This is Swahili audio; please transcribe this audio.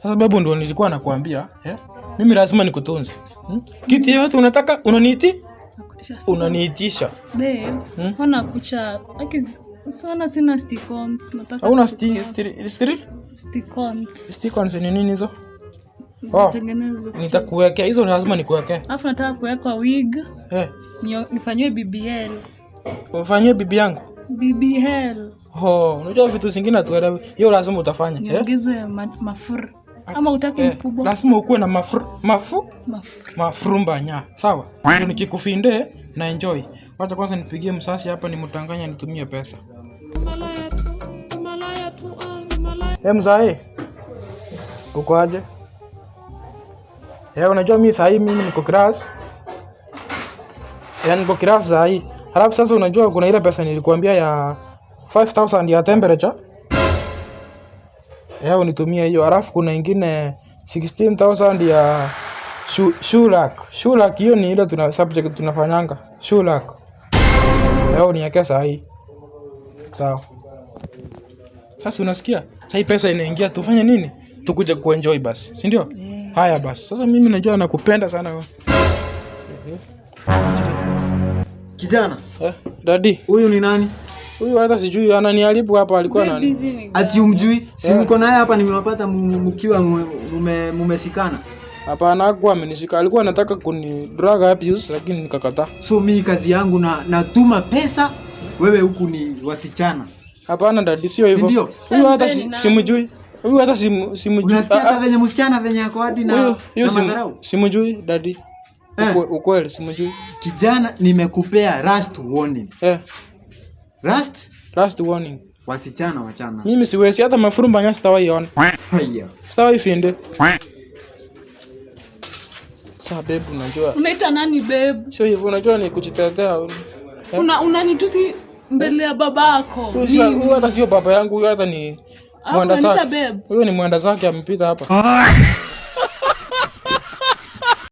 Sasa babu, ndio nilikuwa nakuambia, eh? Mimi lazima nikutunze. Kitu yote unataka unaniiti? Nakutisha sana. Unaniitisha. Babe, ona kucha. Aki sana sina stick-ons. Nataka Hauna stick-ons. Stick-ons. Stick-ons ni nini hizo? Oh. Zitengenezwe kucha. Nitakuwekea hizo, lazima nikuwekee. Alafu nataka kuwekwa wig. Eh, Nifanyiwe BBL. Ufanyie bibi yangu. BBL. Oh, unajua vitu zingine hatuelewi. Hiyo lazima utafanya. Eh? Niongezwe mafur. Ama utaki mkubwa? Lazima ukuwe na mafu Mafur. mafrumbanya. Sawa? Ndio nikikufinde na enjoy. Wacha kwanza nipigie msasi hapa nimtanganye nitumie pesa. Eh, mzae. Uko aje? Eh, unajua mimi saa hii mimi niko class. Eh, niko class saa hii. Halafu sasa unajua kuna ile pesa nilikuambia ya 5000 ya temperature. Eh, unitumie hiyo. Halafu kuna ingine 16,000 ya shoe rack. Shoe rack hiyo ni ile tuna subject tunafanyanga. Shoe rack. Eh, uniwekee saa hii. Sawa. Sasa unasikia? Sasa hii pesa inaingia, tufanye nini? Tukuje kuenjoy basi, si ndio? Yeah. Haya basi. Sasa mimi najua nakupenda sana wewe. Kijana, Eh, daddy, huyu ni nani? Huyu hata sijui ananiharibu hapa, alikuwa Babe, nani? hizi ni Ati umjui? Si mko naye hapa, nimewapata mkiwa mumeshikana. Hapana, hakuwa amenishika. Alikuwa anataka kuni drug abuse lakini nikakataa. So mi kazi yangu na natuma pesa, wewe huku ni wasichana. Hapana daddy, sio hivyo. Si ndio? Huyu hata Mzee ni nani? simjui. Huyu hata simjui. Unasikia Ah, hata ah, venye msichana venye ako hadi na, Huyu huyu na madharau. simjui daddy. Eh. Ukweli simjui. Kijana, nimekupea last warning. Eh, Last last warning. wasichana wachana. Mimi siwezi hata mafurumba nya sitawahi ona. Haya. Sitawahi finde. Sasa babe, unajua. Unaita nani babe? Sio hivyo, unajua ni kujitetea. Eh? Unanitusi mbele ya babako. Huyu sio, Mimi. huyu hata sio baba yangu, huyu hata ni Alafu mwenda unaniita zake. babe. Huyu ni mwenda zake amepita hapa.